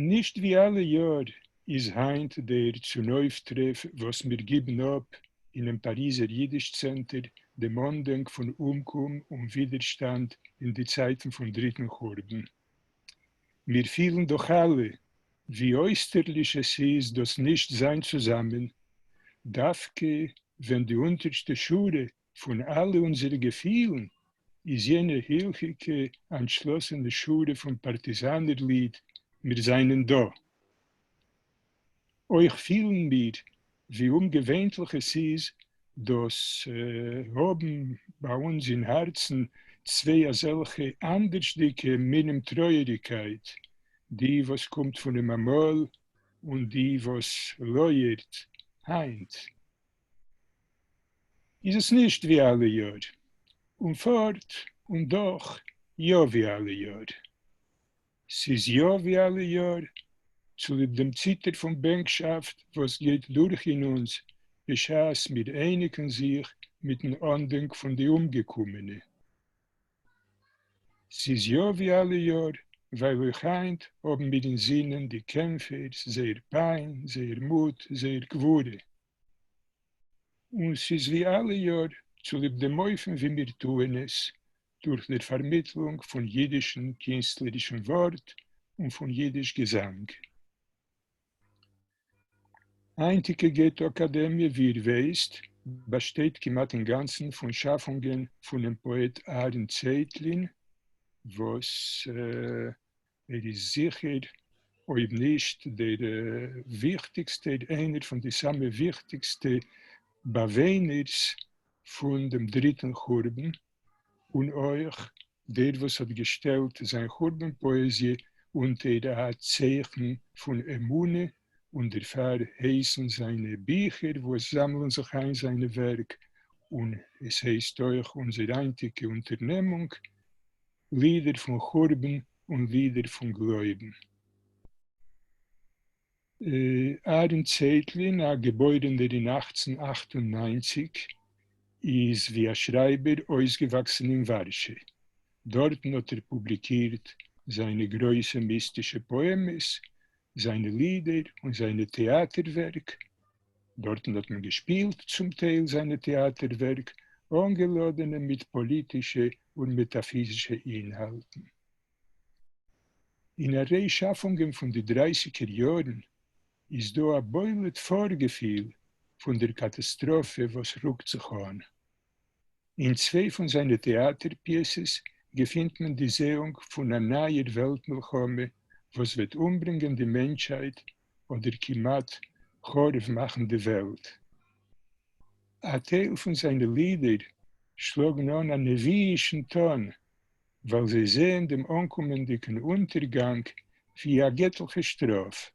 נישט ווי אלע יאר איז היינט דער צונויפטרעף וואס מיר גיבן אפ אינעם פאריזער אידיש צענטער דעם אנדענק פון אומקום און ווידערשטאנד אין די צייטן פון דריטן חורבן. מיר פילן דאך אלע ווי אויסטערליש עס איז דאס נישט זיין צוזאמען, דווקא ווען די אונטערשטע שורה פון אלע אונזערע געפילן איז יענע הילכיגע אנטשלאסענע שורה פון פארטיזאנער ליד מיר זיינען דא. אויך פילן מיר ווי אומגעווענטליך עס איז דאס האבן ביי אונז אין הארצן צוויי אזעלכע אנדערשדיגע מינים טרויעריגקייט, די וואס קומט פונעם אמאל און די וואס לויערט היינט. איז עס נישט ווי אלע יאר, און פארט און דאך יא ווי אלע יאר. ס'איז יא ווי אלע יאר, צוליב דעם ציטער פון בענקשאפט וואס גייט דורך אין אונז בשעת מיר אייניגן זיך מיטן אנדענק פון די אומגעקומענע. ס'איז יא ווי אלע יאר, ווייל אויך היינט האבן מיר אין זינען די קעמפערס, זייער פיין, זייער מוט, זייער גבורה. און ס'איז ווי אלע יאר, צוליב דעם אופן ווי מיר טוען עס, דורך דער פארמיטלונג פון יידישן קינסטלערישן ווארט און פון יידיש געזאנג. היינטיגע געטא אקאדעמיע, ווי איר ווייסט, באשטייט כמעט אינגאנצן פון שאפונגען פונעם פאעט אהרן צייטלין, וואס ער איז זיכער, אויב נישט דער וויכטיגסטער, איינער פון די סאמע וויכטיגסטע באוואינערס פון דעם דריטן חורבן, און אויך דער וואס האט געשטעלט זיין חורבן פאעזיע אונטער א צייכן פון אמונה, און דערפאר הייסן זיינע ביכער וואו עס זאמלען זיך איין זיינע ווערק, און עס הייסט אויך אונזער היינטיגע אונטערנעמונג, לידער פון חורבן און לידער פון גלויבן. אהרן צייטלין, א געבוירענער אין 1898, איז ווי א שרייבער אויסגעוואקסן אין ווארשע. דארטן האט ער פובליקירט זיינע גרויסע מיסטישע פאעמעס, זיינע לידער און זיינע טעאטער ווערק. דארטן האט מען געשפילט צום טייל זיינע טעאטער ווערק, אנגעלאדענע מיט פאליטישע און מעטאפיזישע אינהאלטן. אין א ריי שאפונגען פון די דרייסיגער יארן איז דא א בולט פארגעפיל פון דער קאטאסטראפע וואס רוקט זיך אן. אין צוויי פון זיינע טעאטער פיעסעס געפינט מען די זעאונג פון א נייער וועלט מלחמה וואס וועט אומברענגען די מענטשהייט אדער כמעט חרוב מאכן די וועלט. א טייל פון זיינע לידער שלאגן אן א נביאישן טאן ווייל זיי זעען דעם אנקומענדיגן אונטערגאנג ווי א געטליכע שטראף.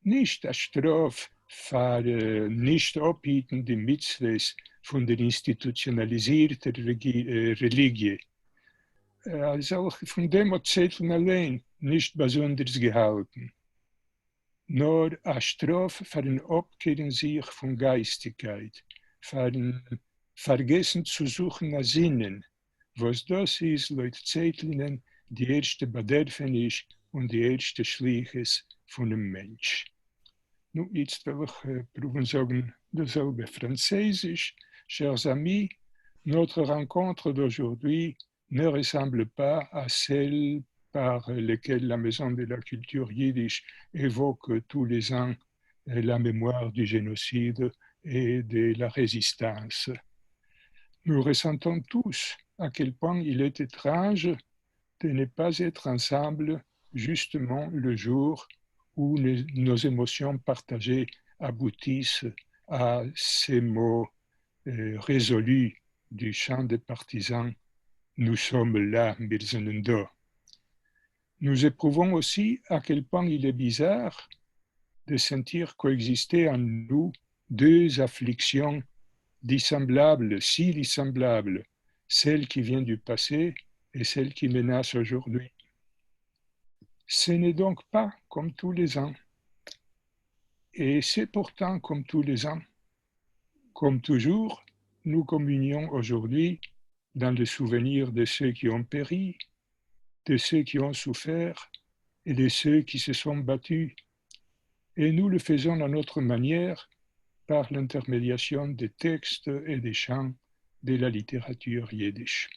נישט א שטראף פאר נישט אפהיטן די מצוות פון דער אינסטיטוציאנאליזירטער רעליגיע, אזעלכע פון דעם האט צייטלין אליין נישט באזונדערס געהאלטן, נאר א שטראף פארן אפקערן זיך פון גייסטיגקייט, פארן פארגעסן צו זוכן א זינען, וואס דאס איז לויט צייטלינען די ערשטע באדערפעניש און די ערשטע שליחות פונעם מענטש. נו, איצט וועל איך פרואוון זאגן דאס זעלבע פראנצייזיש, Chers amis, notre rencontre d'aujourd'hui ne ressemble pas à celle par lesquelles la Maison de la Culture Yiddish évoque tous les ans la mémoire du génocide et de la résistance. Nous ressentons tous à quel point il est étrange de ne pas être ensemble justement le jour où nos émotions partagées aboutissent à ces mots résolus du chant des partisans Nous sommes là, mir zenen do. Nous éprouvons aussi à quel point il est bizarre de sentir coexister en nous deux afflictions dissemblables, si dissemblables, celle qui vient du passé et celle qui menace aujourd'hui. Ce n'est donc pas comme tous les ans. Et c'est pourtant comme tous les ans. Comme toujours, nous communions aujourd'hui dans le souvenir de ceux qui ont péri, de ceux qui ont souffert et de ceux qui se sont battus. Et nous le faisons à notre manière par l'intermédiation des textes et des chants de la littérature yiddish.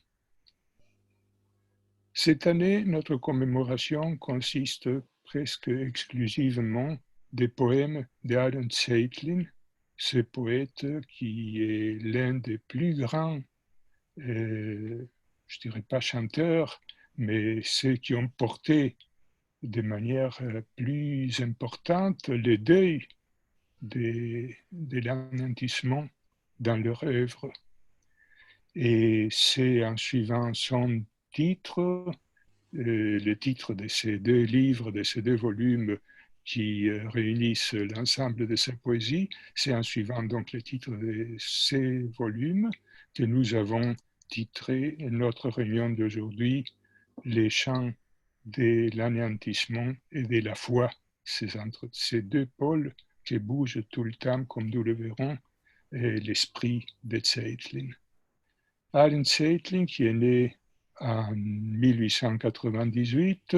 Cette année, notre commémoration consiste presque exclusivement des poèmes d'Aaron Zeitlin, ce poète qui est l'un des plus grands, je dirais pas chanteurs, mais ceux qui ont porté de manière plus importante le deuil de l'anéantissement dans leur œuvre. Et c'est en suivant son titre, le titre de ces deux livres, de ces deux volumes qui réunissent l'ensemble de sa poésie, c'est en suivant donc le titre de ces volumes que nous avons titré notre réunion d'aujourd'hui, Les chants de l'anéantissement et de la foi. C'est entre ces deux pôles qui bougent tout le temps, comme nous le verrons, l'esprit de Zeitlin. Aaron Zeitlin, qui est né en 1898,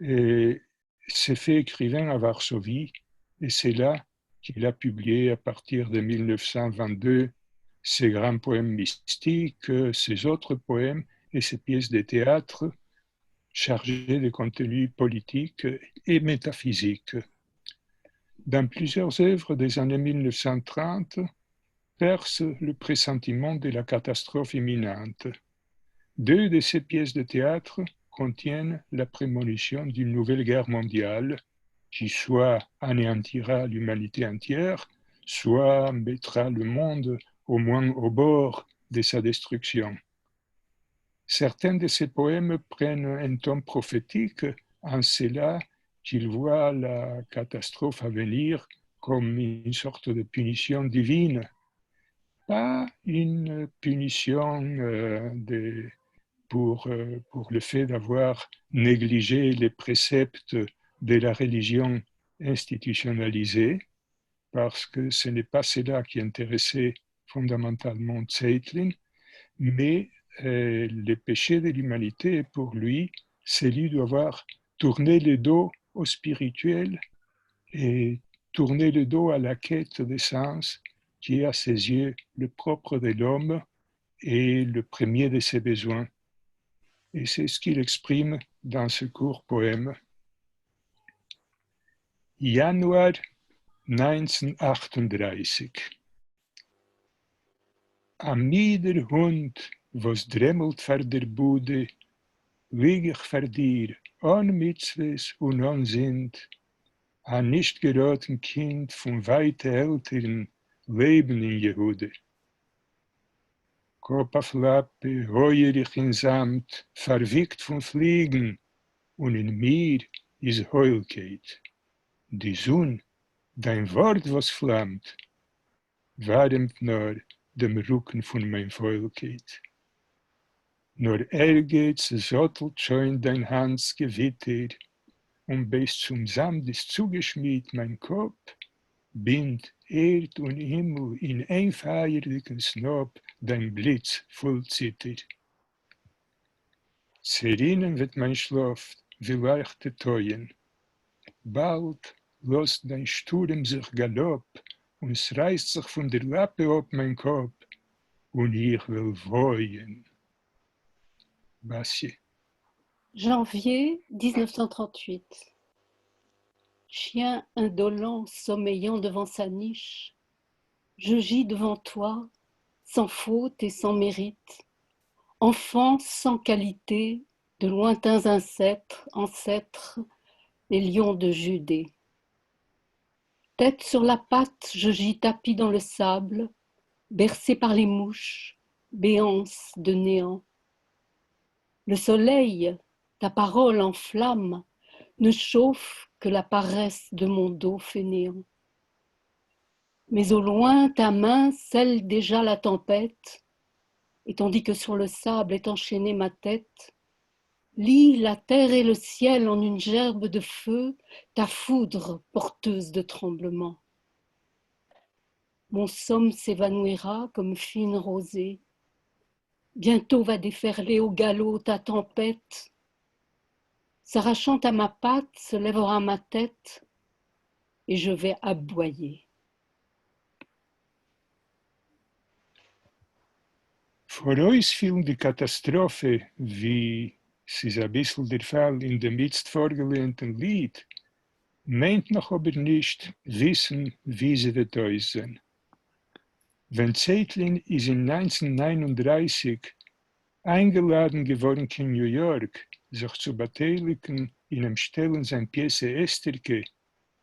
et s'est fait écrivain à Varsovie, et c'est là qu'il a publié à partir de 1922 ses grands poèmes mystiques, ses autres poèmes et ses pièces de théâtre chargées de contenu politique et métaphysique. Dans plusieurs œuvres des années 1930, perce le pressentiment de la catastrophe imminente. Deux de ces pièces de théâtre contiennent la prémonition d'une nouvelle guerre mondiale qui soit anéantira l'humanité entière, soit mettra le monde au moins au bord de sa destruction. Certains de ces poèmes prennent un ton prophétique en cela qu'ils voient la catastrophe à venir comme une sorte de punition divine, pas une punition pour le fait d'avoir négligé les préceptes de la religion institutionnalisée, parce que ce n'est pas cela qui intéressait fondamentalement Zeitlin, mais le péché de l'humanité, pour lui, celui d'avoir tourné le dos au spirituel et tourné le dos à la quête de sens qui est à ses yeux le propre de l'homme et le premier de ses besoins. Et c'est ce qu'il exprime dans ce court poème. Januar 1938. אַ מידער הונט, וואָס דרעמלט פֿאַר דער בודע, ליג איך פֿאַר דיר אָן מיצוות און אָן זינד, אַ נישט געראָטן קינד פֿון ווײַטע עלטערן לעבן אין יהודה. קאָפּ אויף לאַפּע הויער איך אין זאַמד, פֿאַרוויגט פֿון פֿליגן, און אין מיר איז הוילקייט. די זון, דײַן וואָרט וואָס פֿלאַמט, וואַרעמט נאָר דעם רוקן פֿון מײַן פֿוילקייט. נאָר ערגעץ זאָטלט שוין דײַן האַנטס געוויטער, און בעת צום זאַמד איז צוגעשמידט מײַן קאָפּ, בינדט ערד און הימל אין איין פֿײַערדיקן סנאָפּ דײַן בליץ פֿול ציטער. צערינען וועט מײַן שלאָף ווי לײַכטע טויען. באַלד לאָזט דײַן שטורעם זיך גאַלאָפּ און ס'רײַסט זיך פֿון דער לאַפּע אָפּ מײַן קאָפּ, און איך וועל וואָיען. Bassie. Janvier 1938. Chien indolent sommeillant devant sa niche, je gis devant toi, sans faute et sans mérite, enfant sans qualité, de lointains ancêtres, ancêtres, les lions de Judée. Tête sur la patte, je gis tapi dans le sable, bercé par les mouches, béance de néant. Le soleil, ta parole en flamme, ne chauffe que la paresse de mon dos fainéant. Mais au loin, ta main scelle déjà la tempête, et tandis que sur le sable est enchaînée ma tête, lie la terre et le ciel en une gerbe de feu, ta foudre porteuse de tremblements. Mon somme s'évanouira comme fine rosée. Bientôt va déferler au galop ta tempête. S'arrachant à ma patte, se lèvera ma tête et je vais aboyer. פאראויספילן די קאטאסטראפע, ווי ס'איז אביסל דער פאל אין דעם איצט פארגעלייענטן ליד, מיינט נאך אבער נישט וויסן ווי זי וועט אויסזען. ווען צייטלין איז אין 1939 איינגעלאדן געווארן קיין ניו יארק זיך צו באטייליגן אינעם שטעלן זיין פיעסע אסתר'קע,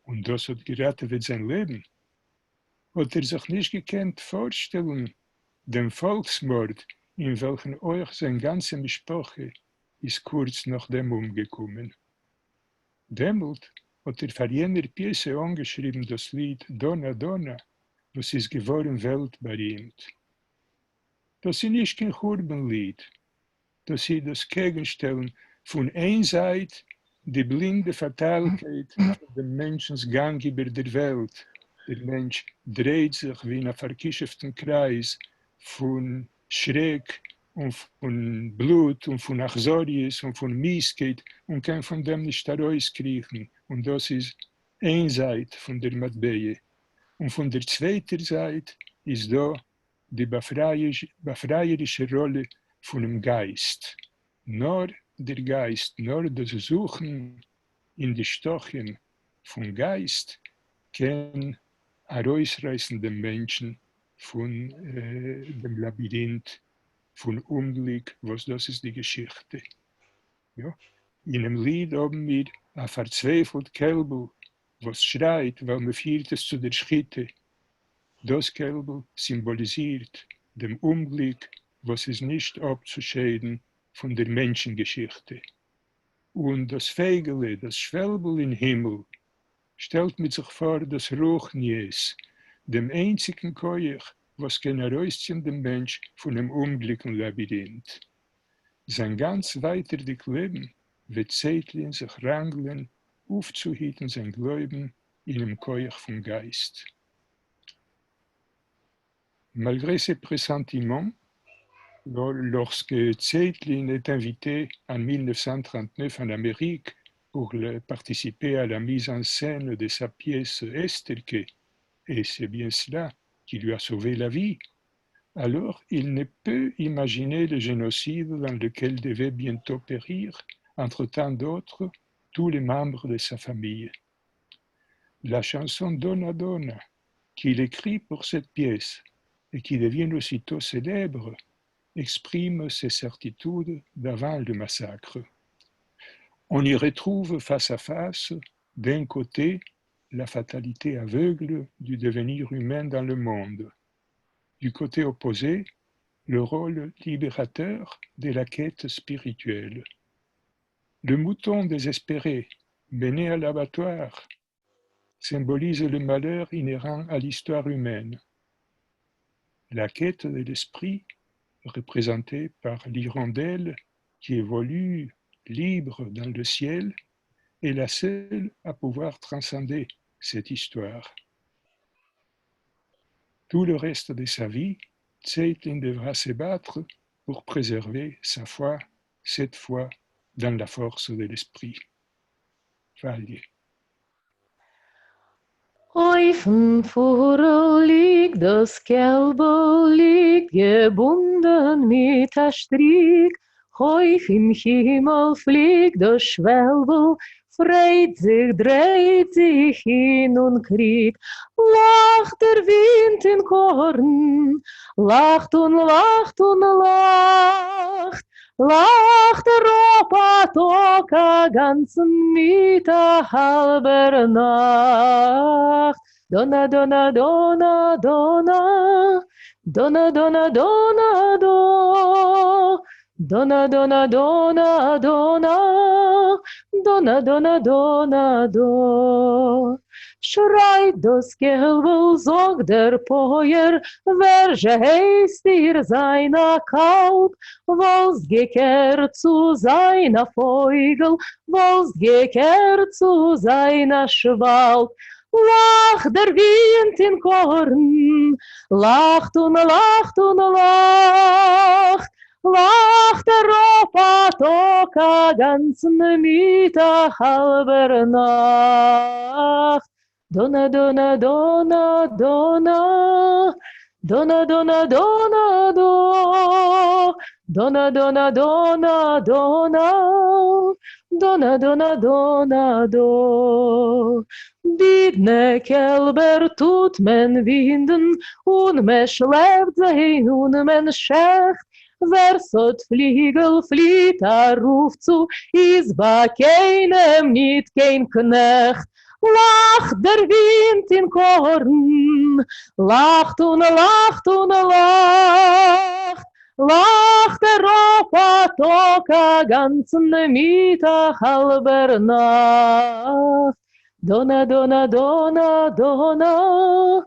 און דאס האט געראטעוועט זיין לעבן, האט ער זיך נישט געקענט פארשטעלן דעם פאלקסמארד אין וועלכן אויך זיין גאנצע משפחה איז קורץ נאכדעם אומגעקומען. דעמאלט האט ער פאר יענער פיעסע אנגעשריבן דאס ליד דאנא דאנא וואס איז געווארן וועלט בארימט. דאס איז נישט קיין חורבן ליד, דאס איז דאס קעגנשטעלן פון איין זייט די בלינדע פאטאלקייט פון דעם מענטשנ'ס גאנג איבער דער וועלט, דער מענטש דרייט זיך ווי אין א פארקישופטן קרייז פון שרעק און פון בלוט און פון אכזריות און פון מיאוסקייט און קען פון דעם נישט ארויסקריכן, און דאס איז איין זייט פון דער מטבע, און פון דער צווייטער זייט איז דא די באפרייערישע ראלע פונעם גייסט, נאר דער גייסט, נאר דאס זוכן אין די שטחים פון גייסט קען ארויסרייסן דעם מענטשן פון דעם לאבירינט פון אומגליק וואס דאס איז די געשיכטע. יא, אינעם ליד האבן מיר א פארצווייפלט קעלבל וואס שרייט ווייל מ'פירט עס צו דער שחיטה. דאס קעלבל סימבאליזירט דעם אומגליק וואס איז נישט אפצושיידן פון דער מענטשן-געשיכטע. און דאס פייגעלע, דאס שוועלבל אין הימל, שטעלט מיט זיך פאר דאס רוחניות, דעם איינציגן כח וואס קען ארויסציען דעם מענטש פונעם אומגליקן לאבירינט. זיין גאנץ ווייטערדיג לעבן וועט צייטלין זיך ראנגלען אויפצוהיטן זיין גלויבן אינעם כח פון גייסט. Malgré ses pressentiments, lorsque Zeitlin est invité en 1939 en Amérique pour participer à la mise en scène de sa pièce Esterke, et c'est bien cela qui lui a sauvé la vie, alors il ne peut imaginer le génocide dans lequel devaient bientôt périr, entre tant d'autres, tous les membres de sa famille. La chanson Donna Donna, qu'il écrit pour cette pièce et qui devient aussitôt célèbre, exprime ses certitudes d'avant le massacre. On y retrouve face à face, d'un côté, la fatalité aveugle du devenir humain dans le monde. Du côté opposé, le rôle libérateur de la quête spirituelle. Le mouton désespéré, mené à l'abattoir, symbolise le malheur inhérent à l'histoire humaine. La quête de l'esprit, représentée par l'hirondelle qui évolue libre dans le ciel, est la seule à pouvoir transcender cette histoire. Tout le reste de sa vie, Zeitlin devra se battre pour préserver sa foi, cette foi dans la force de l'esprit. Falie. אויפן פורל ליגט דאס קעלבל ליגט געבונדן מיט א שטריק, הויך אין הימל פליגט דאס שוועלבל, פרייט זיך, דרייט זיך הין און קריק, לאכט דער ווינט אין קארן, לאכט און לאכט און לאכט, לאכט ער אפ א טאג א גאנצן מיט א האלבער נאכט. דאנא דאנא דאנא דאנא, דאנא דאנא דאנא דא, דאנא דאנא דאנא דאנא, דאנא דאנא דאנא דא. שרייט דאס קעלבל, זאגט דער פויער, ווער זשע הייסט דיר זיין א קאלב? וואלסט געקערט צו זיין א פויגל, וואלסט געקערט צו זיין א שוואלב. לאכט דער ווינט אין קארן, לאכט און לאכט און לאכט. לאַכט ער אָפּ אַ טאָג אַ גאַנצן מיט אַ האַלבער נאַכט. דאָנאַ, דאָנאַ, דאָנאַ, דאָנאַ, דאָנאַ, דאָנאַ, דאָנאַ, דאָ. דאָנאַ, דאָנאַ, דאָנאַ, דאָנאַ, דאָנאַ, דאָנאַ, דאָנאַ, דאָ. בידנע קעלבער טוט מען בינדן, און מע שלעפּט זיי און מען שעכט. ווער ס'האָט פֿליגל, פֿליט אַרויפֿצו, איז בײַ קיינעם ניט קיין קנעכט. לאַכט דער ווינט אין קאָרן, לאַכט און לאַכט און לאַכט. לאַכט ער אָפּ אַ טאָג אַ גאַנצן מיט אַ האַלבער נאַכט. דאָנאַ, דאָנאַ, דאָנאַ, דאָנאַ,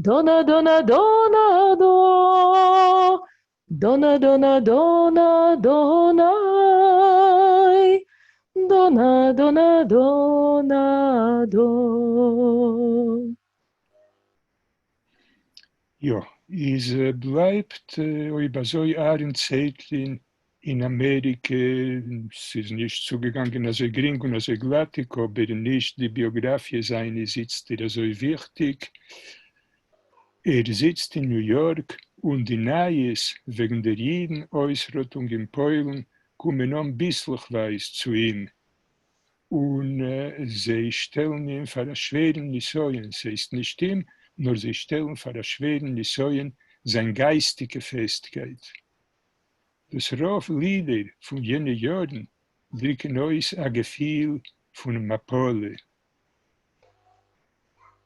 דאָנאַ, דאָנאַ, דאָנאַ, דאָ. דאָנאַ, דאָנאַ, דאָנאַ, דאָנאַי, דאָנאַ, דאָנאַ, דאָנאַ, דאָ. יאָ, איז בלײַבט אויב אַזוי אַהרן צייטלין אין אַמעריקע, ס'איז נישט צוגעגאַנגען אַזוי גרינג און אַזוי גלאַטיק, אָבער נישט די ביאָגראַפֿיע זײַנע איז איצטער אַזוי וויכטיק. ער זיצט אין ניו יארק און די נייעס וועגן דער אידן אויסראטונג אין פוילן קומען אן ביסלעכווייז צו אים, און זיי שטעלן אים פאר א שווערן נסיון, ס'הייסט נישט אים, נאר זיי שטעלן פאר א שווערן נסיון זיין גייסטיגע פעסטקייט. דאס רוב לידער פון יענע יארן דריקן אויס א געפיל פון מפלה.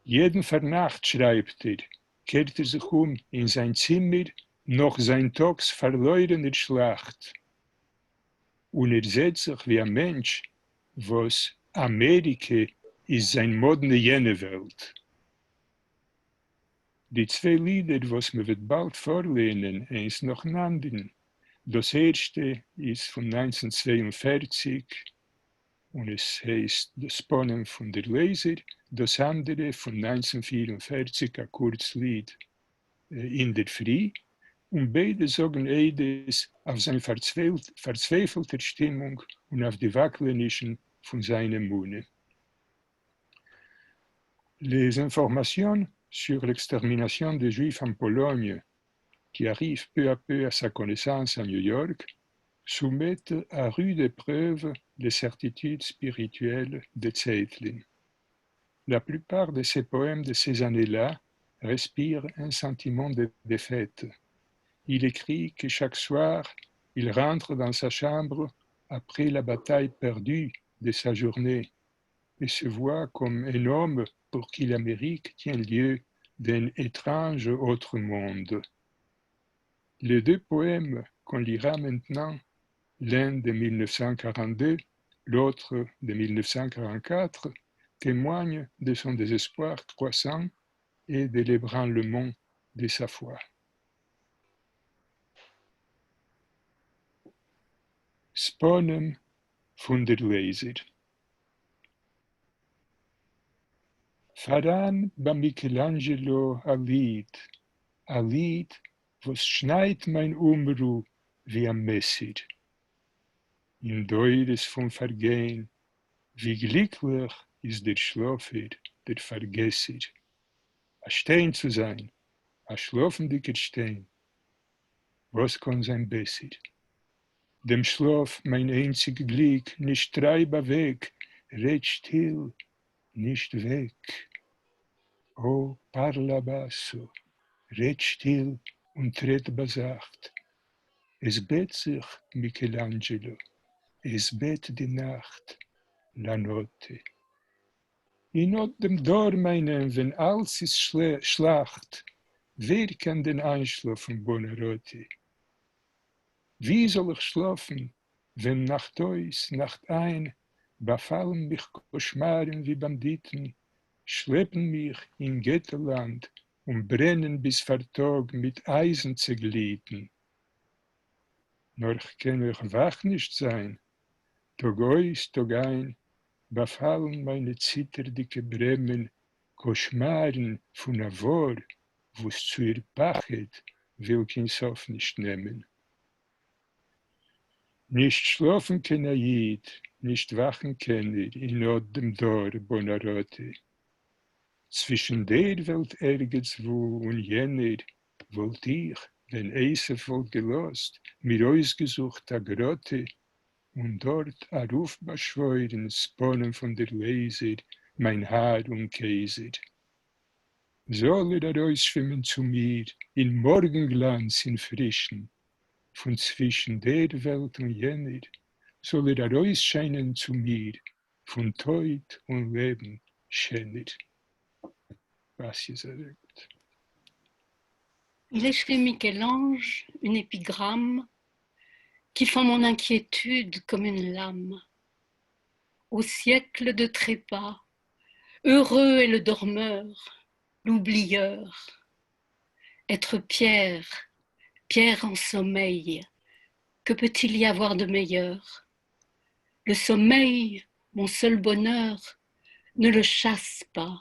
יעדן פארנאכט, שרייבט ער, קערט ער זיך אום אין זיין צימער נאך זיין טאג'ס פארלוירענער שלאכט, און ער זעט זיך ווי א מענטש וואס אמעריקע איז זיין מאדנע יענע וועלט. די צוויי לידער וואס מ'וועט באלד פארלייענען איינס נאכן אנדערן, דאס ערשטע איז פון 1942, און עס הייסט דאס פנים פון דער לייזער, דאס אנדערע פון 1944 א קורץ ליד אינדערפרי, און ביידע זאגן עדות אויף זיין פארצווייפלטער שטימונג און אויף די וואקלענישן פון זיין אמונה. Les informations sur l'extermination des Juifs en Pologne qui arrivent peu à peu à sa connaissance à New York soumettent à rude épreuve les certitudes spirituelles de Zeitlin. La plupart de ses poèmes de ces années-là respirent un sentiment de défaite. Il écrit que chaque soir, il rentre dans sa chambre après la bataille perdue de sa journée et se voit comme un homme pour qui l'Amérique tient lieu d'un étrange autre monde. Les deux poèmes qu'on lira maintenant, l'un de 1942, l'autre de 1944, témoignent de son désespoir croissant et de l'ébranlement de sa foi. ס'פּנים פֿון דער לייזער. פֿאַראַן בײַ מיקעלאַנדזשעלאָ אַ ליד, אַ ליד, וואָס שנײַדט מײַן אומרו ווי אַ מעסער. אין דורות פֿון פֿאַרגיין, ווי גליקלעך איז דער שלאָפֿער, דער פֿאַרגעסער. אַ שטיין צו זײַן, אַ שלאָפֿנדיקער שטיין, וואָס קאָן זײַן בעסער? דעם שלאָף, מײַן איינציק גליק, נישט טרײַב אַוועק, רעד שטיל, נישט וועק. אָ, parla basso, רעד שטיל און טרעט באַזאַכט. עס בעט זיך מיקעלאַנדזשעלאָ, עס בעט די נאַכט, la notte. אין אָט דעם דור מײַנעם, ווען אַלץ איז שלאַכט, ווער קען דען אײַנשלאָפֿן buonanotte? ווי זאָל איך שלאָפֿן, ווען נאַכט אויס, נאַכט אײַן, באַפֿאַלן מיך קאָשמאַרן ווי באַנדיטן, שלעפּן מיך אין געטאָ-לאַנד און ברענען ביז פֿאַרטאָג מיט אײַזן צעגליטן? נאָר כ'קען אויך וואַך נישט זײַן, טאָג אויס, טאָג אײַן, באַפֿאַלן מײַנע ציטערדיקע ברעמען קאָשמאַרן פֿון אַ וואָר, וואָס צו איר פּחד וויל קיין סוף נישט נעמען. נישט שלאפן קען א איד, נישט וואכן קען ער אין אט דעם דור בונאראטע. צווישן דער וועלט ערגעץ וואו און יענער, וואלט איך, ווען עשו וואלט געלאזט, מיר אויסגעזוכט א גראטע, און דארט ארויפבאשוואוירן ס'פנים פון דערלייזער, מיין האר און קייזער. זאל ער ארויסשווימען צו מיר אין מארגן-גלאנץ אין פרישן, פון צווישן דער וועלט און יענער, זאל ער ארויסשיינען צו מיר פון טויט און לעבן שענער. Basje Zaregut. Il est chez Michel-Ange une épigramme qui fend mon inquiétude comme une lame. Au siècle de trépas, heureux est le dormeur, l'oublieur. Être pierre, pierre en sommeil, que peut-il y avoir de meilleur? Le sommeil, mon seul bonheur, ne le chasse pas,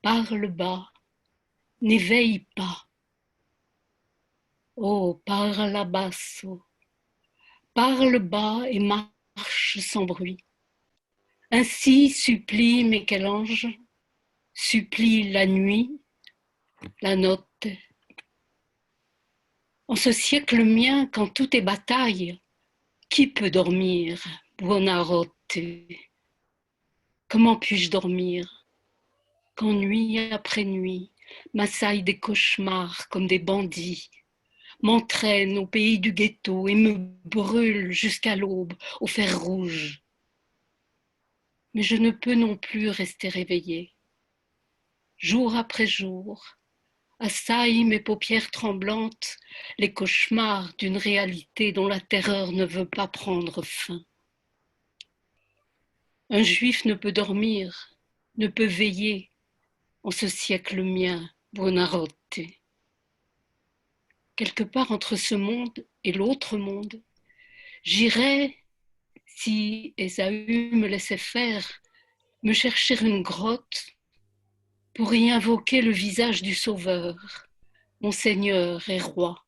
parle bas, n'éveille pas. Oh, parle basso, parle bas et marche sans bruit. Ainsi supplie Michel-Ange, supplie la nuit, la notte. En ce siècle mien, quand tout est bataille, qui peut dormir, Buonarrote? Comment puis-je dormir quand nuit après nuit m'assaillent des cauchemars comme des bandits, m'entraînent au pays du ghetto et me brûlent jusqu'à l'aube au fer rouge? Mais je ne peux non plus rester réveillée. Jour après jour, assaillent mes paupières tremblantes les cauchemars d'une réalité dont la terreur ne veut pas prendre fin. Un juif ne peut dormir, ne peut veiller en ce siècle mien, Buonarrote. Quelque part entre ce monde et l'autre monde, j'irais, si Ésaü me laissait faire, me chercher une grotte pour y invoquer le visage du Sauveur, mon Seigneur et Roi.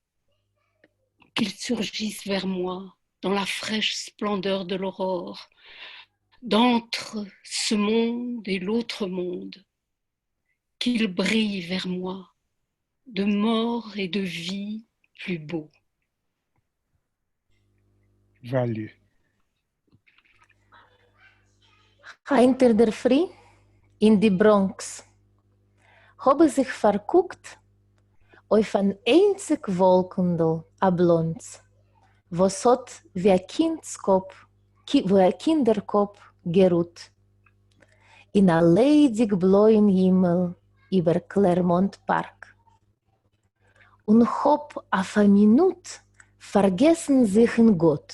Qu'il surgisse vers moi dans la fraîche splendeur de l'aurore, d'entre ce monde et l'autre monde, qu'il brille vers moi, de mort et de vie plus beau. Valje. הײַנט אין דער פֿרי אין די בראָנקס האָב איך זיך פֿאַרקוקט אויף אַן איינציק וואָלקנדל אַ בלאָנדס, וואָס האָט ווי אַ קינדס קאָפּ, ווי אַ קינדער-קאָפּ גערוט אין אַ ליידיק-בלויען הימל איבער קלערמאָנט-פּאַרק. און כ'האָב אויף אַ מינוט פֿאַרגעסן זיך אין גאָט.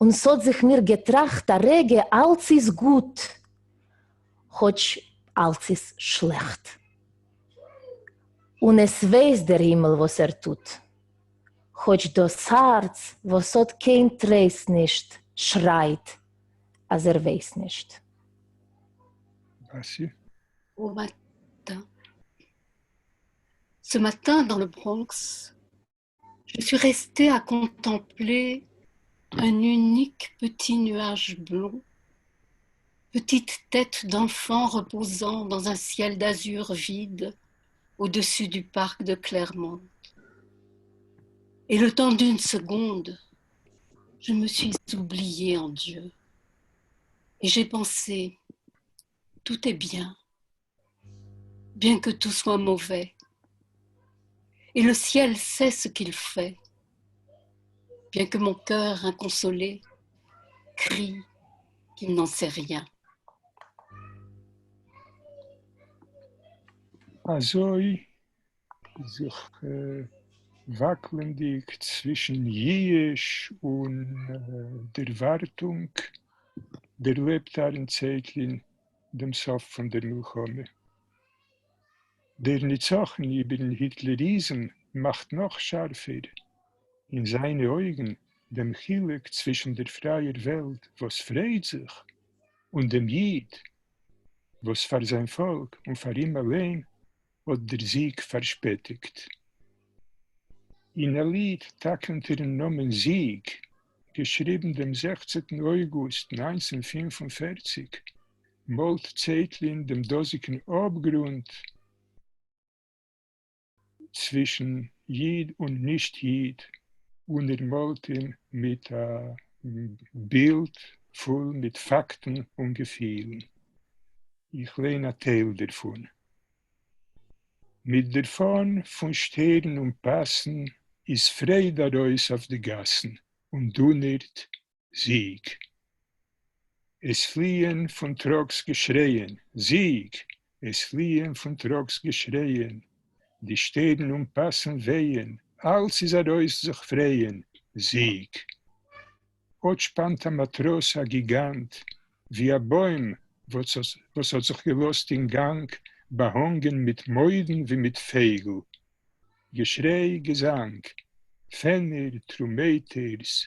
און ס'האָט זיך מיר געטראַכט אַ רגע, אַלץ איז גוט, כאָטש אַלץ איז שלעכט. און עס ווייס דער הימל וואָס ער טוט, כאָטש דאָס האַרץ, וואָס האָט קיין טרייסט נישט, שרײַט, אַז ער ווייס נישט. Basje. Au matin. Ce matin, dans le Bronx, je suis restée à contempler un unique petit nuage blond, petite tête d'enfant reposant dans un ciel d'azur vide au-dessus du parc de Clermont. Et le temps d'une seconde, je me suis oubliée en Dieu. Et j'ai pensé, tout est bien, bien que tout soit mauvais. Et le ciel sait ce qu'il fait, bien que mon cœur inconsolé crie qu'il n'en sait rien. אַזוי זיך וואַקלענדיק צווישן ייִאוש און דערוואַרטונג, דערלעבט אַהרן צייטלין דעם סוף פֿון דער מלחמה. דער ניצחון איבערן היטלעריזם מאַכט נאָך שאַרפֿער אין זײַנע אויגן דעם חילוק צווישן דער פֿרײַער וועלט, וואָס פֿרייט זיך, און דעם ייִד, וואָס פֿאַר זײַן פֿאָלק און פֿאַר אים אַליין האָט דער זיג פֿאַרשפּעטיקט. אין אַ ליד טאַקע אונטערן נאָמען זיג געשריבן דעם 16. אויגוסט 1945, מאלט צייטלין דעם דאזיקן אפגרונט צווישן ייד און נישט-ייד, און ער מאלט אים מיט א בילד פול מיט פאקטן און געפילן. איך לייען א טייל דערפון. מיט דער פאן פון שטערן און פאסן איז פרייד ארויס אויף די גאסן און דונערט זיג! עס פליען פון trucks געשרייען, זיג! עס פליען פון trucks געשרייען, די שטערן און פאסן ווייען, אלץ איז ארויס זיך פרייען, זיג! אט שפאנט א מאטראס א גיגאנט, ווי א בוים וואס האט זיך געלאזט אין גאנג, באהאנגען מיט מוידן ווי מיט פייגל. געשריי, געזאנג, פענער, טרומייטערס,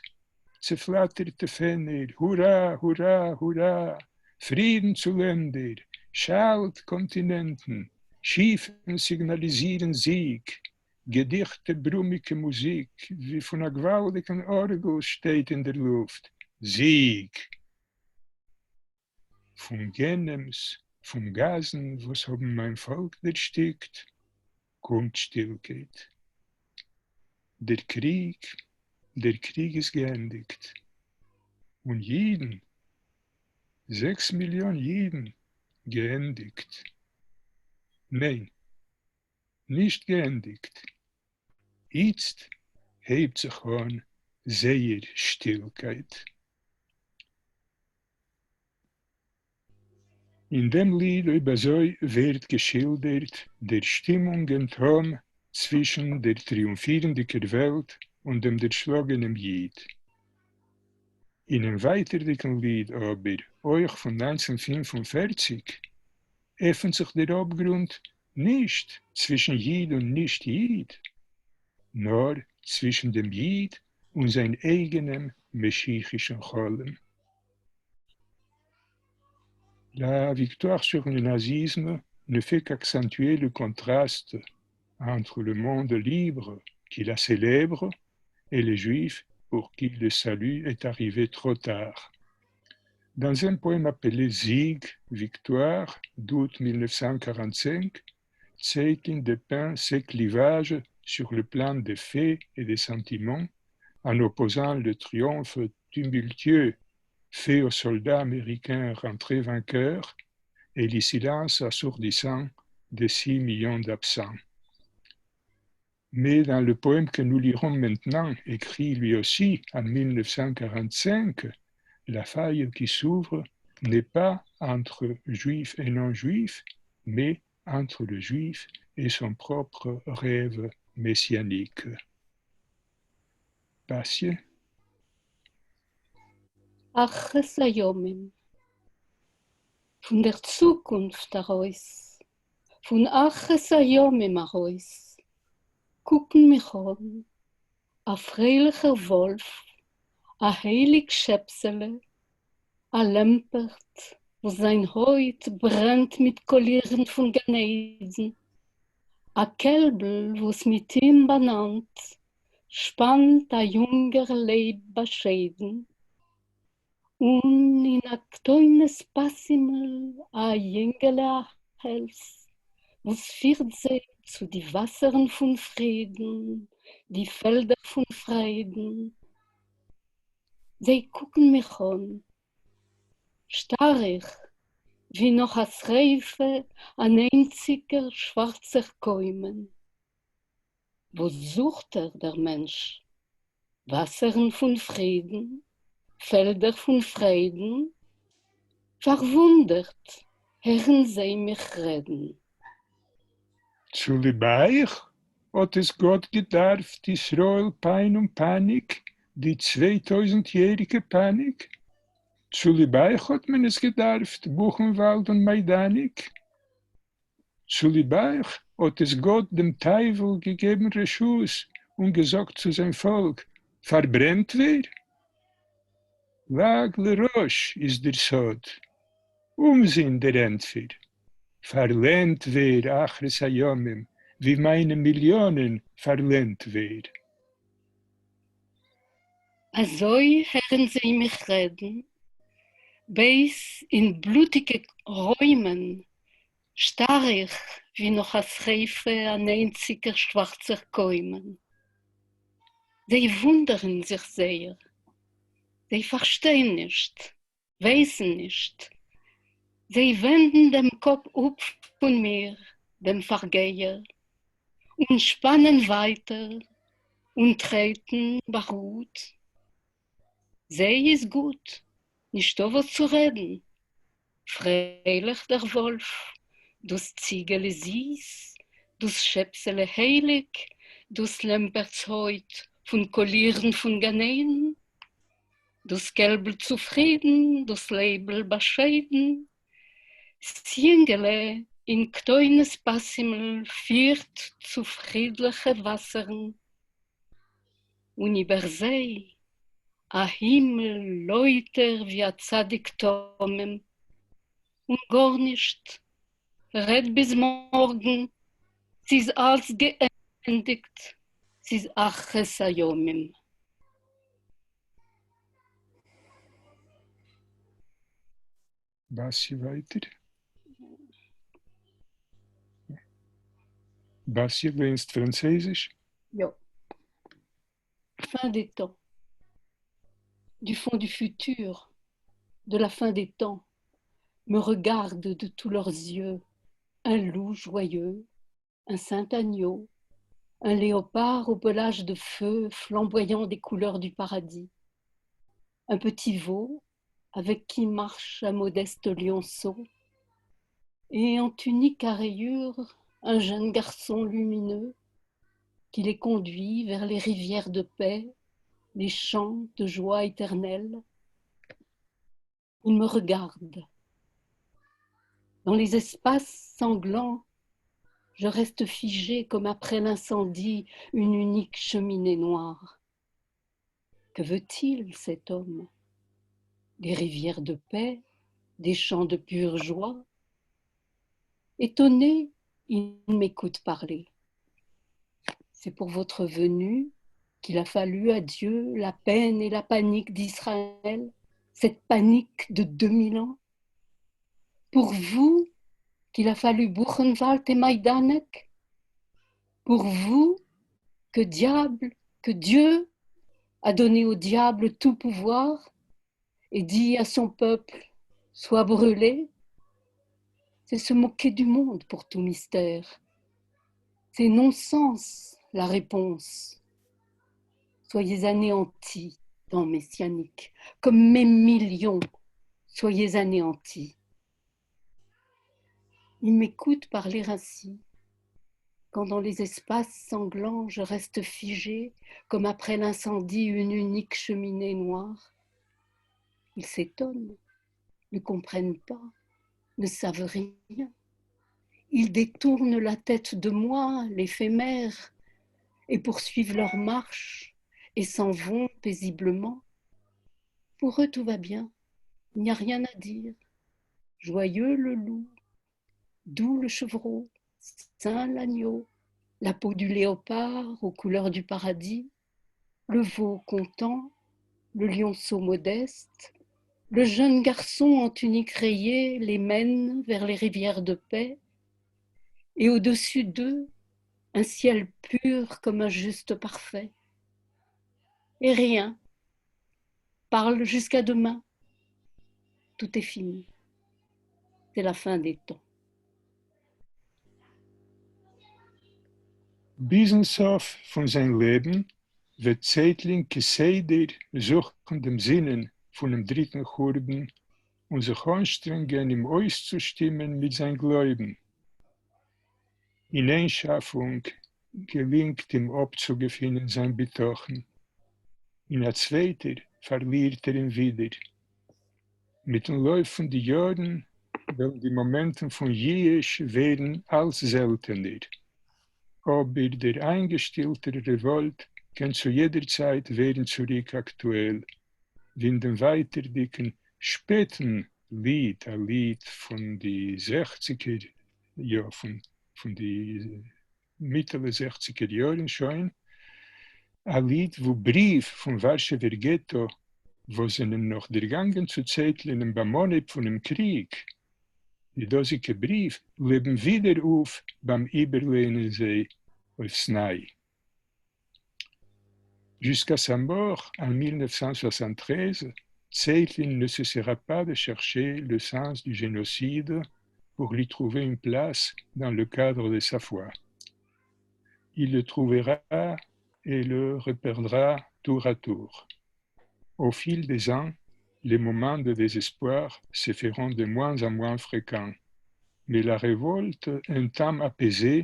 צעפלאטערטע פענער, הורא, הורא, הורא, פרידן צו לענדער, שאלט קאנטינענטן, שיפן סיגנאליזירן זיג, געדיכטע ברומיקע מוזיק, ווי פון א גוואלדיקן ארגל שטייט אין דער לופט, זיג! פון גיהנומס, פון גאזן וואס האבן מיין פאלק דערשטיקט, קומט שטילקייט. דער קריג, דער קריג איז געענדיקט. און יידן, 6 מיליאן יידן, געענדיקט. ניין, נישט געענדיקט. איצט הייבט זיך אן זייער שטילקייט. אין דעם ליד אויב אזוי ווערט געשילדערט דער שטימונג און תהום צווישן דער טריאומפירנדיקער וועלט און דעם דערשלאגענעם ייד. אינעם ווייטערדיקן ליד אבער, אויך פון 1945, עפנט זיך דער אפגרונט נישט צווישן ייד און נישט-ייד, נאר צווישן דעם ייד און זיין אייגענעם משיחישן חלום. La victoire sur le nazisme ne fait qu'accentuer le contraste entre le monde libre qui la célèbre et les Juifs pour qui le salut est arrivé trop tard. Dans un poème appelé זיג, Victoire, d'août 1945, Zeitlin dépeint ces clivages sur le plan des faits et des sentiments en opposant le triomphe tumultueux fait aux soldats américains rentrés vainqueurs et le silence assourdissant des 6 millions d'absents. Mais dans le poème que nous lirons maintenant, écrit lui aussi en 1945, la faille qui s'ouvre n'est pas entre juifs et non-juifs, mais entre le juif et son propre rêve messianique. Basje? אחרית הימים. פון דער צוקונפט ארויס, פון אחרית הימים ארויס, קוקן מיך אן, א פרייליכער וואלף, א הייליג שעפסעלע, א לעמפערט, וואס זיין הויט ברענט מיט קאלירן פון גן עדן, א קעלבל וואס מיט אים באנאנד שפאנט א יונגער לייב באשיידן, און אין א כתונת פאסימל א יינגעלע א העלס, וואס פירט זיי צו די וואסערן פון פרידן, די פעלדער פון פריידן. זיי קוקן מיך אן, שטאר איך, ווי נאך א שריפה אן איינציקער שווארצער קוימען. וואס זוכט ער, דער מענטש? וואסערן פון פרידן, פעלדער פון פריידן? פארוואונדערט הערן זיי מיך רעדן. צוליב אייך האט עס גאט געדארפט ישראל פיין און פאניק, די 2000 יעריגע פאניק? צוליב אייך האט מען עס געדארפט בוכנוואלד און מיידאניק? צוליב אייך האט עס גאט דעם טייוול געגעבן רשות און געזאגט צו זיין פאלק, פארברענט ווער? לעג לרש איז דער סוד, אומזין דער ענטפער. פארלענדט ווער אחרית הימים, ווי מיינע מיליאנען פארלענדט ווער. אַזוי הערן זיי מיך רעדן, בעת אין בלוטיקע רוימען שטאַר איך ווי נאָך אַ שׂריפֿה אַן איינציקער שוואַרצער קוימען. זיי וווּנדערן זיך זייער. זיי פֿאַרשטיין נישט, ווייסן נישט. זיי ווענדן דעם קאָפּ אָפּ פֿון מיר, דעם פֿאַרגייער, און שפּאַנען ווײַטער און טרעטן באַרוט. זיי איז גוט, נישטאָ וואָס צו רעדן. פֿריילעך דער וואָלף, דאָס ציגעלע זיס, דאָס שעפּסעלע הייליק, דאָס לעמפּערטס הויט פֿון קאָלירן פֿון גן-עדן, דאָס קעלבל צופֿרידן, דאָס לייבל באַשיידן, ס'ייִנגעלע אין כּתונת-פּאַסימל פֿירט צו פֿרידלעכע וואַסערן, און איבער זיי אַ הימל לויטער ווי אַ צדיק תּמים, און גאָרנישט, רעד ביז מאָרגן, ס'איז אַלץ געענדיקט, ס'איז אחרית הימים. באַסיע ווײַטער. באַסיע, לייענסט פֿראַנצייזיש? יאָ. Fin des temps. Du fond du futur, de la fin des temps, me regardent de tous leurs yeux un loup joyeux, un saint agneau, un léopard au pelage de feu flamboyant des couleurs du paradis, un petit veau avec qui marche un modeste lionceau, et en tunique à rayures, un jeune garçon lumineux qui les conduit vers les rivières de paix, les champs de joie éternelle. Ils me regardent. Dans les espaces sanglants, je reste figé comme après l'incendie une unique cheminée noire. Que veut-il, cet homme? Des rivières de paix, des champs de pure joie? Étonné, il m'écoute parler. C'est pour votre venue qu'il a fallu à Dieu la peine et la panique d'Israël, cette panique de 2000 ans. Pour vous qu'il a fallu Buchenwald et Majdanek. Pour vous que diable, que Dieu a donné au diable tout pouvoir et dit à son peuple, sois brûlé. C'est se moquer du monde pour tout mystère. C'est non-sens la réponse. Soyez anéantis, temps messianique, comme mes millions, soyez anéantis. Il m'écoute parler ainsi, quand dans les espaces sanglants je reste figé, comme après l'incendie une unique cheminée noire. Ils s'étonnent, ne comprennent pas, ne savent rien. Ils détournent la tête de moi, l'éphémère, et poursuivent leur marche et s'en vont paisiblement. Pour eux, tout va bien, il n'y a rien à dire. Joyeux le loup, doux le chevreau, saint l'agneau, la peau du léopard aux couleurs du paradis, le veau content, le lionceau modeste, le jeune garçon en tunique rayée les mène vers les rivières de paix, et au-dessus d'eux, un ciel pur comme un juste parfait. Et rien. Parle jusqu'à demain. Tout est fini. C'est la fin des temps. ביזן סוף פֿון זײַן לעבן וועט צייטלין כסדר זוכן דעם זינען פֿונעם דריטן חורבן און זיך אָנשטרענגען אים אויסצושטימען מיט זײַן גלויבן. אין איין שאַפֿונג געלינגט אים אָפּצוגעפֿינען זײַן בטחון, אין אַ צווייטער פֿאַרלירט ער אים ווידער. מיטן לויף פֿון די יאָרן וועלן די מאָמענטן פֿון ייִאוש ווערן אַלץ זעלטענער. אָבער דער אײַנגעשטילטער רעוואָלט קען צו יעדער צײַט ווערן צוריק אַקטועל, ווי אין דעם ווײַטערדיקן שפּעטן ליד, אַ ליד פֿון די זעכציקער, יאָ, פֿון די מיטעלע זעכציקער יאָרן שוין. אַ ליד וווּ בריוו פֿון וואַרשעווער געטאָ, וואָס זענען נאָך דערגאַנגען צו צייטלינען בײַם אָנהייב פֿונעם קריג. די דאָזיקע בריוו לעבן ווידער אויף בײַם איבערלייענען זיי אויף ס'נײַ. Jusqu'à sa mort en 1973, Zeitlin ne cessera pas de chercher le sens du génocide pour lui trouver une place dans le cadre de sa foi. Il le trouvera et le reperdra tour à tour. Au fil des ans, les moments de désespoir se feront de moins en moins fréquents. Mais la révolte, un temps apaisée,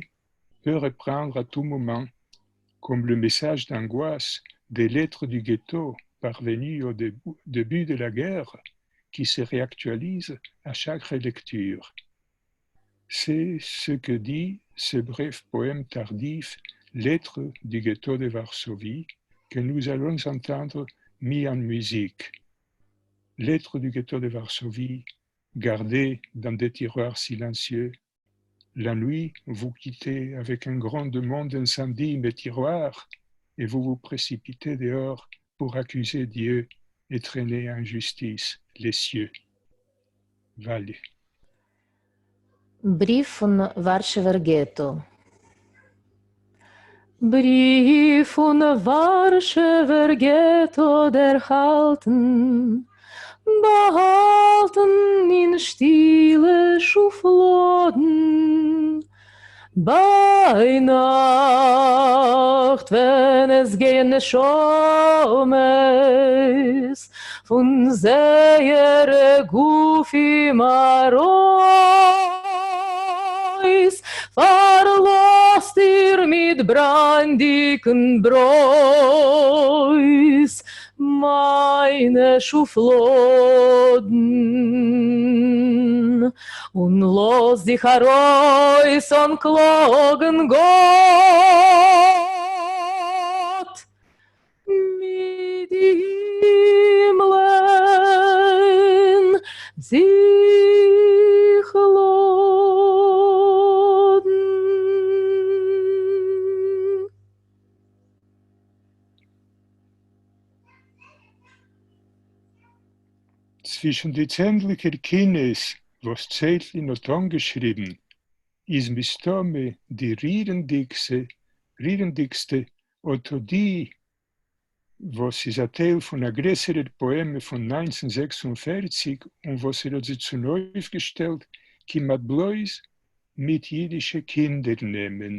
peut reprendre à tout moment, comme le message d'angoisse des lettres du ghetto parvenues au début de la guerre, qui se réactualise à chaque relecture. C'est ce que dit ce bref poème tardif, Lettres du ghetto de Varsovie, que nous allons entendre mis en musique. Lettres du ghetto de Varsovie, gardées dans des tiroirs silencieux. La nuit, vous quittez avec un grondement d'incendie mes tiroirs et vous vous précipitez dehors pour accuser Dieu et traîner en justice les cieux. Vale. בריוו פון ווארשעווער געטא. בריוו פון ווארשעווער געטא דערהאלטן, באהאלטן אין שטילע שופלאדן, ביינאכט ווען עס גייען נשמות פון זייערע גופים ארויס, פארלאזט איר מיט בראנדיקן ברויז מיינע שופלאדן, און לאז זיך ארויס אנקלאגן גאט מיט די הימלען זיך לאדן. צווישן די צענדליקער קינות, וואָס צייטלין האָט אָנגעשריבן, איז מסתמא די רירנדיקסטע אָט די, וואָס איז אַ טייל פֿון אַ גרעסערער פּאָעמע פֿון 1946 און וואָס ער האָט זי צונויפֿגעשטעלט כּמעט בלויז מיט ייִדישע קינדער-נעמען.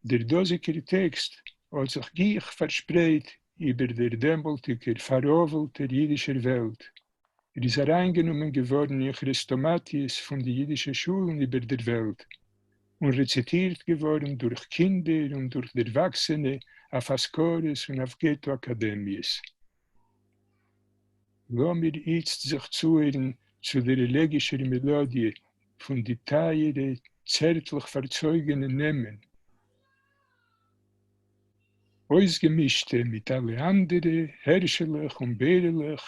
דער דאָזיקער טעקסט האָט זיך גיך פֿאַרשפּרייט איבער דער דעמאָלטיקער פֿאַראָבֿלטער ייִדישער וועלט. ער איז אַרײַנגענומען געוואָרן אין כרעסטאָמאַטיעס פֿון די ייִדישע שולן איבער דער וועלט און רעציטירט געוואָרן דורך קינדער און דורך דערוואַקסענע אויף אזכרות און אויף געטאָ-אַקאַדעמיעס. לאָמיר איצט זיך צוהערן צו דער עלעגישער מעלאָדיע פֿון די טײַערע, צערטלעך פֿאַרצויגענע נעמען, אויסגעמישטע מיט אַלע אַנדערע הערשעלעך און בערעלעך,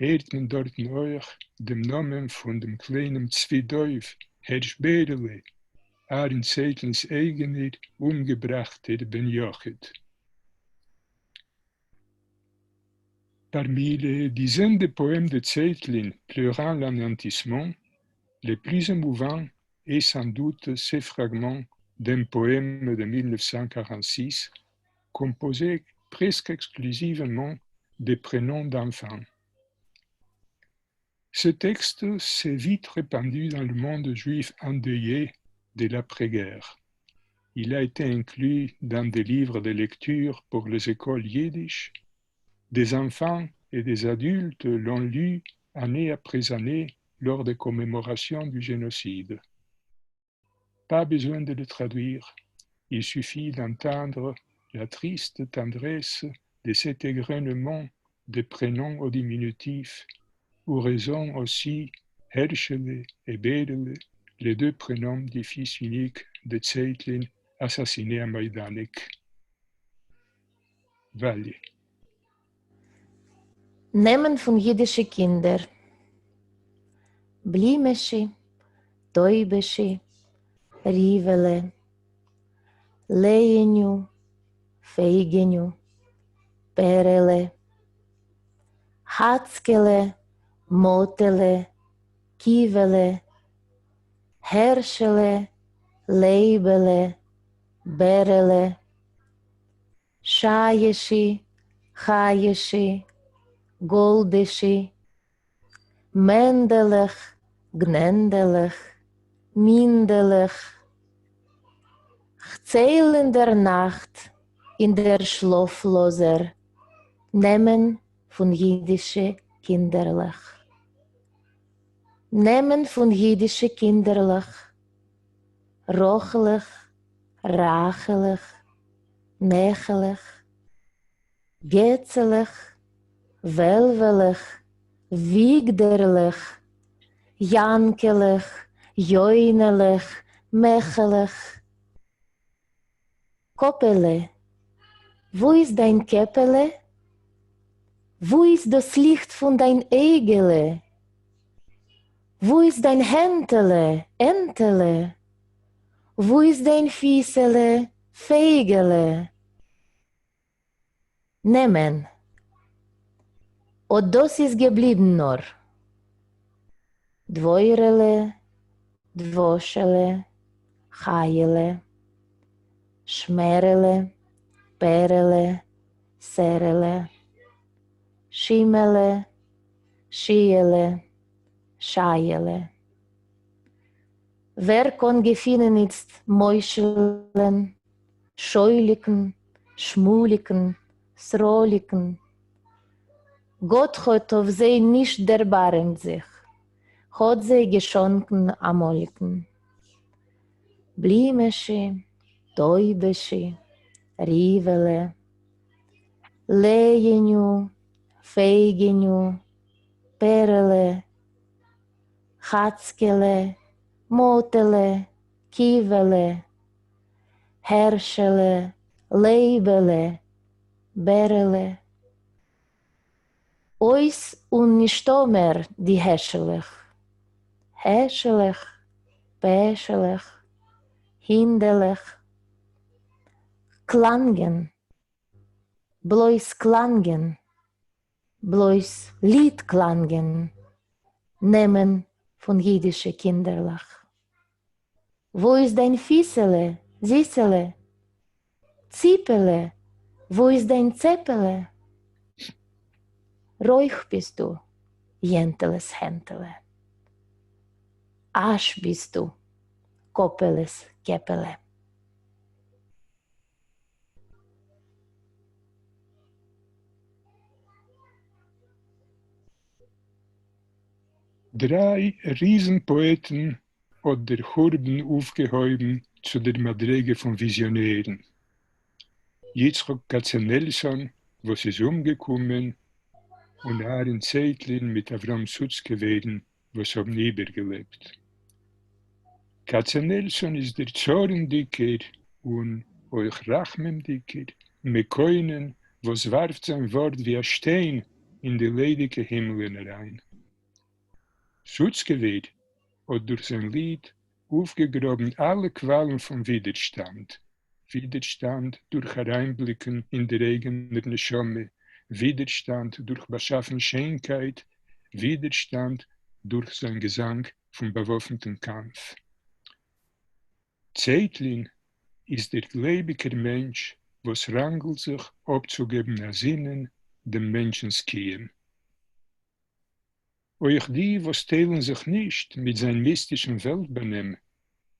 הערט מען דאָרטן אויך דעם נאָמען פֿון דעם קליינעם צבי-דוב, הערש-בערעלע, אַהרן צייטלינס אייגענער אומגעבראַכטער בן-יחיד. Parmi les dizaines de poèmes de Zeitlin pleurant l'anéantissement, les plus émouvants est sans doute ce fragment d'un poème de 1946, composé presque exclusivement des prénoms d'enfants. Ce texte s'est vite répandu dans le monde juif endeuillé de l'après-guerre. Il a été inclus dans des livres de lecture pour les écoles yiddish. Des enfants et des adultes l'ont lu année après année lors des commémorations du génocide. Pas besoin de le traduire, il suffit d'entendre la triste tendresse de cet égrenement des prénoms au diminutif, où résonnent aussi Herschele et Berele, les deux prénoms du fils unique de Zeitlin assassiné à Majdanek. Vali. נעמען פון יידישע קינדער. בלימעשי, טויבעשי, ריוועלע, לעיעניו, פֿייגעניו, פּערעלע, חאַצקעלע, מאָטעלע, קיוועלע, הערשעלע, לייבעלע, בערעלע, שײַעשי, חיישי, גאָלדעשי, מענדעלעך, גנענדעלעך, מינדעלעך. כ'צייל אין דער נאַכט, אין דער שלאָפֿלאָזער, נעמען פֿון ייִדישע קינדערלעך. נעמען פֿון ייִדישע קינדערלעך, רחלעך, רחלעך, נעכעלעך, געצעלעך, וועלוועלעך, וויגדערלעך, יאַנקעלעך, יונהלעך, מעכעלעך. קאָפּעלע, וווּ איז דײַן קעפּעלע? וווּ איז דאָס ליכט פֿון דײַן אייגעלע? וווּ איז דײַן הענטעלע, ענטעלע? וווּ איז דײַן פֿיסעלע, פֿייגעלע? נעמען. אָט דאָס איז געבליבן נאָר. דבֿורהלע, דבֿושעלע, חיהלע, שמערעלע, פּערעלע, סערעלע, שימעלע, שיעלע, שײַעלע. ווער קאָן געפֿינען איצט משהלען, שוליקן, שמוליקן, סרוליקן. גאָט האָט אויף זיי נישט דערבאַרעמט זיך, האָט זיי געשאָנקען עמלקן. בלימעשי, טויבעשי, ריוועלע, לעיעניו, פייגעניו, פּערעלע, חאַצקעלע, מאָטעלע, קיוועלע, הערשעלע, לייבעלע, בערעלע. אויס און נישטאָ מער די העשעלעך. העשעלעך, פּעשעלעך, הינדעלעך. קלאַנגען, בלויז קלאַנגען, בלויז ליד-קלאַנגען נעמען פֿון ייִדישע קינדערלעך. וווּ איז דײַן פֿיסעלע, זיסעלע? ציפּעלע, וווּ איז דײַן צעפּעלע? רויך ביסטו, יענטעלעס הענטעלע. אַש ביסטו, קאָפּעלעס קעפּעלע. דרײַ ריזן-פּאָעטן האָט דער חורבן אויפֿגעהויבן צו דער מדרגה פֿון וויזיאָנערן. יצחק קאַצענעלסאָן, וואָס איז אומגעקומען, און אַהרן צייטלין מיט אברהם סוצקעווערן, וואָס האָבן איבערגעלעבט. קאַצענעלסאָן איז דער צאָרנדיקער און אויך רחמימדיקער מקונן, וואָס וואַרפֿט זײַן וואָרט ווי אַ שטיין אין די ליידיקע הימלען אַרײַן. סוצקעווער האָט דורך זײַן ליד אויפֿגעגראָבן אַלע קוואַלן פֿון ווידערשטאַנד, ווידערשטאַנד דורך אַרײַנבליקן אין דער אייגענער נשמה, ווידערשטאַנד דורך באַשאַפֿן שיינקייט, ווידערשטאַנד דורך זײַן געזאַנג פֿון באַוואָפֿנטן קאַמף. צייטלין איז דער גלייביקער מענטש, וואָס ראַנגלט זיך אָפּצוגעבן אַ זינען דעם מענטשנס קיום. אויך די, וואָס טיילן זיך נישט מיט זײַן מיסטישן וועלט-באַנעם,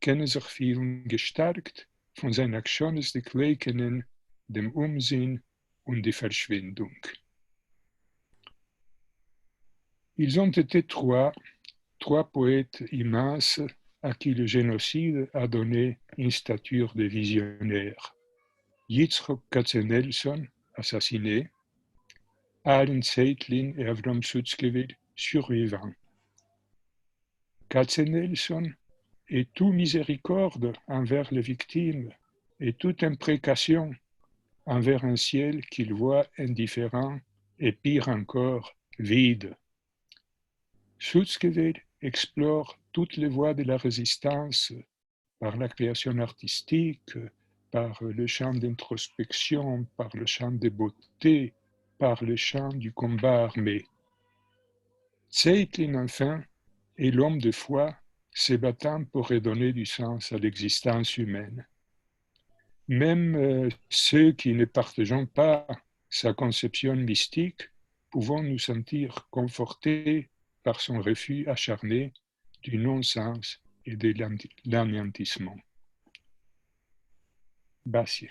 קענען זיך פֿילן געשטאַרקט פֿון זײַן עקשנותדיק לייקענען דעם אומזין און די פֿאַרשווינדונג. Ils ont été trois, trois poètes immenses à qui le génocide a donné une stature de visionnaire. Yitzhak Katzenelson, assassiné, Aaron Zeitlin et Avram Sutzkever, survivants. Katzenelson est tout miséricorde envers les victimes et toute imprécation envers un ciel qu'il voit indifférent et pire encore, vide. Sutzkever explore toutes les voies de la résistance par la création artistique, par le chant d'introspection, par le chant de beauté, par le chant du combat armé. Zeitlin, enfin, est l'homme de foi se battant pour redonner du sens à l'existence humaine. Même ceux qui ne partageons pas sa conception mystique pouvons nous sentir confortés par son refus acharné du non-sens et de l'anéantissement. Basie.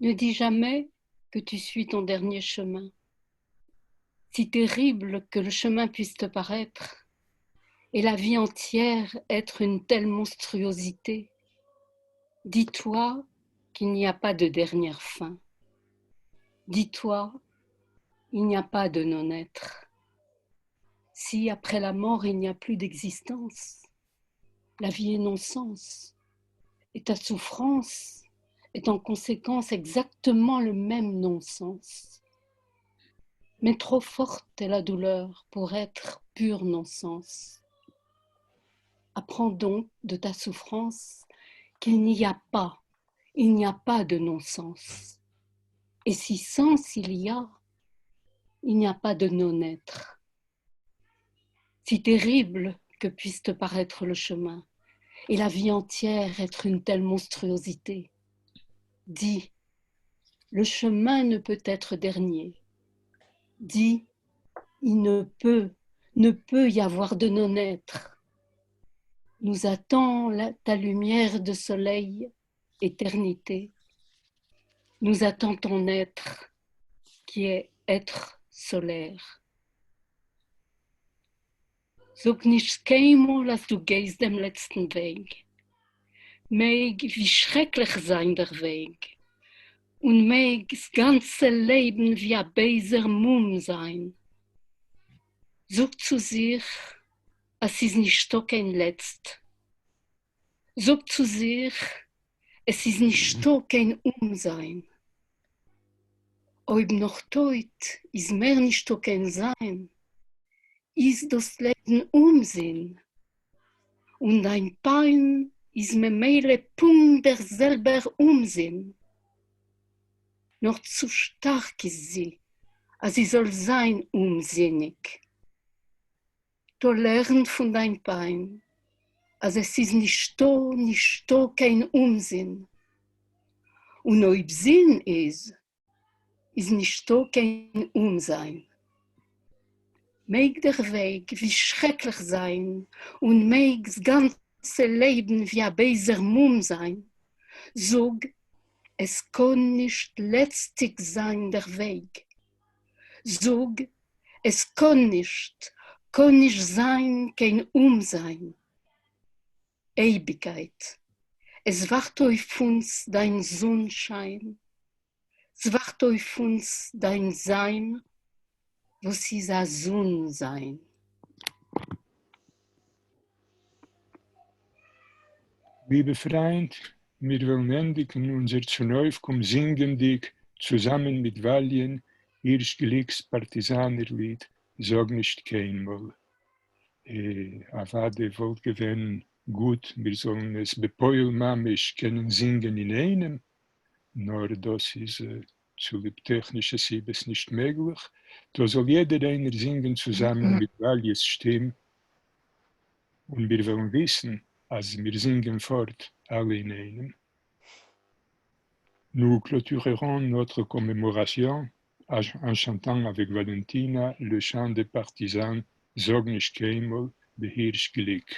Ne dis jamais que tu suis ton dernier chemin. Si terrible que le chemin puisse te paraître, et la vie entière être une telle monstruosité, dis-toi qu'il n'y a pas de dernière fin. Dis-toi, il n'y a pas de non-être. Si après la mort il n'y a plus d'existence, la vie est non-sens, et ta souffrance est en conséquence exactement le même non-sens. Mais trop forte est la douleur pour être pur non-sens. Apprends donc de ta souffrance qu'il n'y a pas, il n'y a pas de non-sens. Et si sens il y a, il n'y a pas de non-être. Si terrible que puisse te paraître le chemin, et la vie entière être une telle monstruosité, dis, le chemin ne peut être dernier. Dis, il ne peut, ne peut y avoir de non-être. Nous attend la, ta lumière de soleil, éternité. Nous attend ton être, qui est être solaire. זאָג נישט קיינמאָל, אַז דו גייסט דעם לעצטן וועג. מעג ווי שרעקלעך זײַן דער וועג, און מעג ס'גאַנצע לעבן ווי אַ בייזער מום זײַן. זאָג צו זיך, אַז ס'איז נישטאָ קיין לעצט. זאָג צו זיך, עס איז נישטאָ קיין אומזײַן. אויב נאָך טויט איז מער נישטאָ קיין זײַן, איז דאָס לעבן אומזין, און דײַן פּײַן איז ממילא פּונקט דער זעלבער אומזין. נאָר צו שטאַרק איז זי, אַז זי זאָל זײַן אומזיניק. טאָ לערן פֿון דײַן פּײַן, אַז עס איז נישטאָ, נישטאָ קיין אומזין. און אויב זין איז, איז נישטאָ קיין אומזײַן. מעג דער וועג ווי שרעקלעך זײַן און מעג ס'גאַנצע לעבן ווי אַ בייזער מום זײַן, זאָג, עס קאָן נישט לעצטיק זײַן דער וועג. זאָג, עס קאָן נישט, קאָן נישט זײַן קיין אומזײַן. אייביקייט, עס וואַרט אויף אונדז דײַן זונשײַן, ס'וואַרט אויף אונדז דײַן זײַן, וואָס איז אַ זון-זײַן. ליבע פֿרײַנד, מיר וועלן ענדיקן אונדזער צונויפֿקום זינגענדיק צוזאַמען מיט וואַליען הירש גליקס פּאַרטיזאַנער-ליד זאָג נישט קיינמאָל. אַוודאי וואָלט געווען גוט, מיר זאָלן עס בפּועל ממש קענען זינגען אין איינעם, נאָר דאָס איז צוליב טעכנישע סיבות נישט מעגלעך. דאָ זאָל יעדער איינער זינגען צוזאַמען מיט וואַליעס שטים, און מיר וועלן וויסן, אַז מיר זינגען פֿאָרט אַלע אין איינעם. Nous clôturerons notre commémoration en chantant avec Valentina le chant des partisans זאָג נישט קיינמאָל de Hirsch Glick.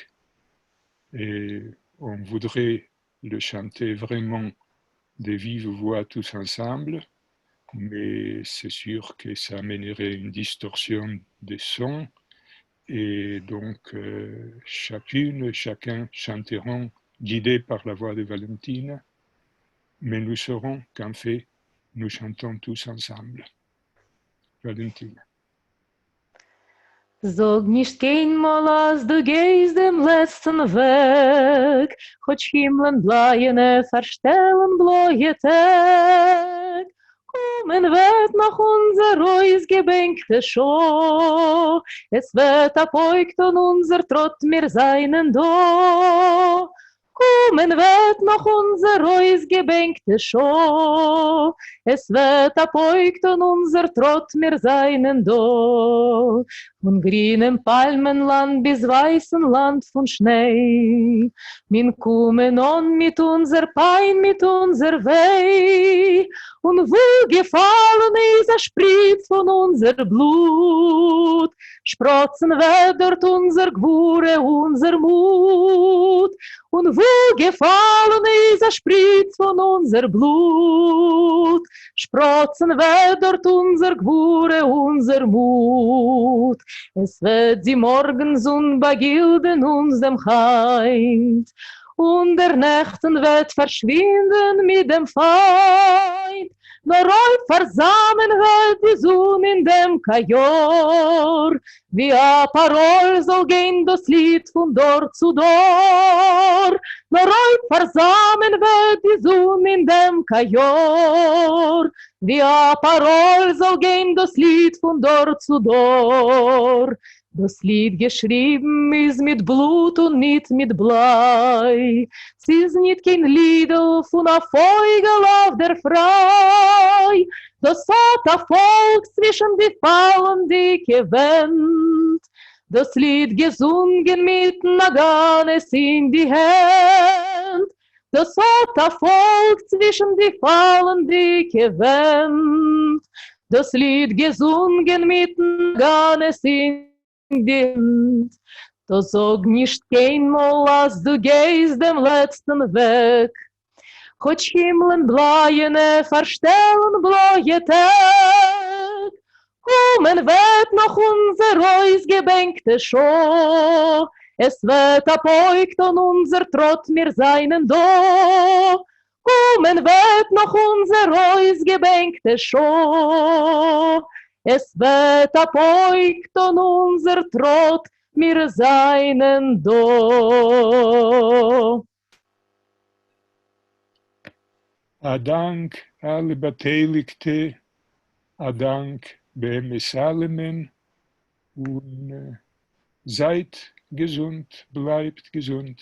Et on voudrait le chanter vraiment de vive voix tous ensemble, mais c'est sûr que ça amènerait une distorsion des sons et donc chacune, chacun chanteront guidés par la voix de Valentina, mais nous saurons qu'en fait, nous chantons tous ensemble. Valentina. זאָג נישט קיינמאָל, אַז דו גייסט דעם לעצטן וועג, כאָטש הימלען בלייענע פֿאַרשטעלן בלויע טעג. קומען וועט נאָך אונדזער אויסגעבענקטע שעה, עס וועט אַ פּויק טאָן אונדזער טראָט, מיר זײַנען דאָ. קומען וועט נאָך אונדזער אויסגעבענקטע שעה, עס וועט אַ פּויק טאָן אונדזער טראָט, מיר זײַנען דאָ. פֿון גרינעם פּאַלמענלאַנד ביז ווײַסן לאַנד פֿון שניי, מין קומען אָן מיט אונדזער פּײַן, מיט אונדזער וויי, און וווּ געפֿאַלן איז אַ שפּריץ פֿון אונדזער בלוט, שפּראָצן וועט דאָרט אונדזער גבֿורה, אונדזער מוט. און וווּ געפֿאַלן איז אַ שפּריץ פֿון אונדזער בלוט, שפּראָצן וועט דאָרט אונדזער גבֿורה, אונדזער מוט. עס וועט די מאָרגנזון באַגילדן אונדז דעם הײַנט, און דער נעכטן וועט פֿאַרשווינדן מיט דעם פֿײַנט. נאָר אויב פֿאַרזאַמען וועט די זון אין דעם קאַיאָר, ווי אַ פּאַראָל זאָל גיין דאָס ליד פֿון דור צו דור. נאָר אויב פֿאַרזאַמען וועט די זון אין דעם קאַיאָר, ווי אַ פּאַראָל זאָל גיין דאָס ליד פֿון דור צו דור. דאָס ליד געשריבן איז מיט בלוט און ניט מיט בליי. ס'איז ניט קיין לידל פֿון אַ פֿויגל אויף דער פֿריי. דאָס האָט אַ פֿאָלק צווישן די פֿאַלנדיקע ווענט דאָס ליד געזונגען מיט נאַגאַנעס אין די הענט. דאָס האָט אַ פֿאָלק צווישן די פֿאַלנדיקע ווענט דאָס ליד געזונגען מיט נאַגאַנעס אין די הענט. טאָ זאָג נישט קיינמאָל אַז דו גייסט דעם לעצטן וועג, כאָטש הימלען בלייענע פֿאַרשטעלן בלויע טעג. קומען וועט נאָך אונדזער אויסגעבענקטע שעה, עס וועט אַ פּויק טאָן אונדזער טראָט, מיר זײַנען דאָ. קומען וועט נאָך אונדזער אויסגעבענקטע שעה, עס וועט אַ פּויק טאָן אונדזער טראָט, מיר זײַנען דאָ. אַ דאַנק אַלע באַטייליקטע, אַ דאַנק באמת אַלעמען, און זײַט געזונט, בלײַבט געזונט.